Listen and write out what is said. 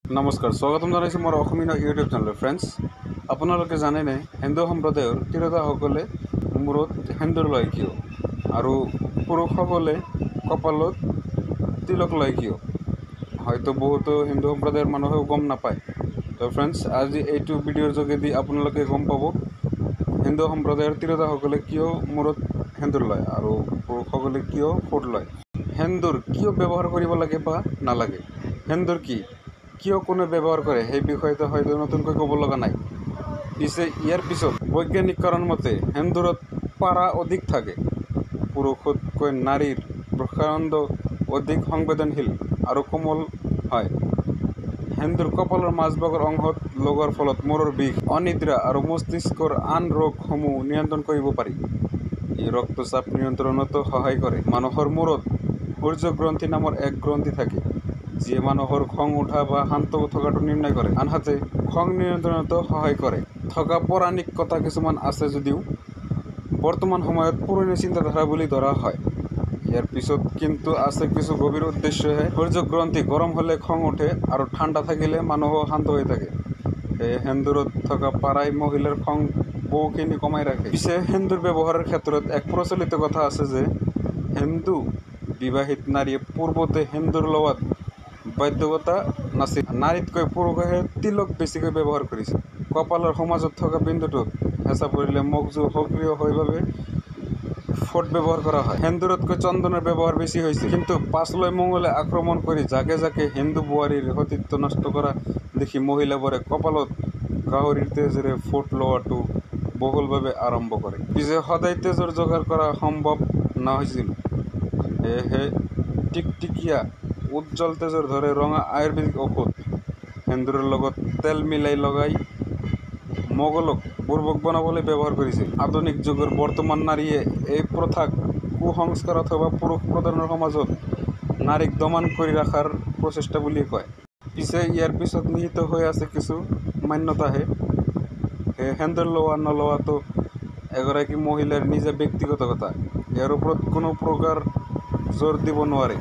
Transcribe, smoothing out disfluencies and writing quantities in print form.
নমস্কাৰ, স্বাগতম জনাইছোঁ মোৰ অসমীয়া ইউটিউব চেনেলত। ফ্ৰেণ্ডছ, আপোনালোকে জানেনে হিন্দু সম্প্ৰদায়ৰ তিৰোতাসকলে মূৰত সেন্দুৰ লয় কিয় আৰু পুৰুষসকলে কপালত তিলক লয় কিয়? হয়তো বহুতো হিন্দু সম্প্ৰদায়ৰ মানুহেও গম নাপায়। তো ফ্ৰেণ্ডছ, আজি এইটো ভিডিঅ'ৰ যোগেদি আপোনালোকে গম পাব হিন্দু সম্প্ৰদায়ৰ তিৰোতাসকলে কিয় মূৰত সেন্দুৰ লয় আৰু পুৰুষসকলে কিয় ফোঁট লয়, সেন্দুৰ কিয় ব্যৱহাৰ কৰিব লাগে বা নালাগে, সেন্দুৰ কি, কিয় কোনে ব্যৱহাৰ কৰে সেই বিষয়টো হয়তো নতুনকৈ ক'ব লগা নাই। পিছে ইয়াৰ পিছত বৈজ্ঞানিক কাৰণ মতে সেন্দুৰত পাৰা অধিক থাকে। পুৰুষতকৈ নাৰীৰ বৃক্কাৰন্ধ্ৰ অধিক সংবেদনশীল আৰু কোমল হয়। সেন্দুৰ কপালৰ মাজভাগৰ অংশত লগোৱাৰ ফলত মূৰৰ বিষ, অনিদ্ৰা আৰু মস্তিষ্কৰ আন ৰোগসমূহ নিয়ন্ত্ৰণ কৰিব পাৰি। ই ৰক্তচাপ নিয়ন্ত্ৰণতো সহায় কৰে। মানুহৰ মূৰত সূৰ্যগ্ৰন্থি নামৰ এক গ্ৰন্থি থাকে, যিয়ে মানুহৰ খং উঠা বা শান্ত থকাটো নিৰ্ণয় কৰে, আনহাতে খং নিয়ন্ত্ৰণতো সহায় কৰে। থকা পৌৰাণিক কথা কিছুমান আছে যদিও বৰ্তমান সময়ত পুৰণি চিন্তাধাৰা বুলি ধৰা হয়। ইয়াৰ পিছত কিন্তু আছে কিছু গভীৰ উদ্দেশ্যহে। সূৰ্যগ্ৰন্থি গৰম হ'লে খং উঠে আৰু ঠাণ্ডা থাকিলে মানুহো শান্ত হৈ থাকে। সেয়ে সেন্দুৰত থকা পাৰাই মহিলাৰ খং বহুখিনি কমাই ৰাখে। পিছে সেন্দুৰ ব্যৱহাৰৰ ক্ষেত্ৰত এক প্ৰচলিত কথা আছে যে হিন্দু বিবাহিত নাৰীয়ে পূৰ্বতে সেন্দুৰ লোৱাত বাধ্যকতা নাছিল। নাৰীতকৈ পুৰুষেহে তিলক বেছিকৈ ব্যৱহাৰ কৰিছিল। কপালৰ সোঁমাজত থকা বিন্দুটোত হেঁচা পৰিলে মগজু সক্ৰিয় হয় বাবে ফোঁট ব্যৱহাৰ কৰা হয়। সেন্দুৰতকৈ চন্দনৰ ব্যৱহাৰ বেছি হৈছিল। কিন্তু পাছলৈ মোগলে আক্ৰমণ কৰি জাকে জাকে হিন্দু বোৱাৰীৰ সতীত্ব নষ্ট কৰা দেখি মহিলাবোৰে কপালত গাহৰিৰ তেজেৰে ফোঁট লোৱাটো বহুলভাৱে আৰম্ভ কৰে। পিছে সদায় তেজৰ যোগাৰ কৰা সম্ভৱ নহৈছিল। সেয়েহে টিকটিকিয়া উজ্জ্বল তেজৰ দৰে ৰঙা আয়ুৰ্বেদিক ঔষধ সেন্দুৰৰ লগত তেল মিলাই লগাই মোগলক বুৰ্বক বনাবলৈ ব্যৱহাৰ কৰিছিল। আধুনিক যুগৰ বৰ্তমান নাৰীয়ে এই প্ৰথাক কুসংস্কাৰ অথবা পুৰুষ প্ৰধান সমাজত নাৰীক দমন কৰি ৰখাৰ প্ৰচেষ্টা বুলিয়ে কয়। পিছে ইয়াৰ পিছত নিহিত হৈ আছে কিছু মান্যতাহে। সেয়ে সেন্দুৰ লোৱা নলোৱাটো এগৰাকী মহিলাৰ নিজা ব্যক্তিগত কথা। ইয়াৰ ওপৰত কোনো প্ৰকাৰ জোৰ দিব নোৱাৰি।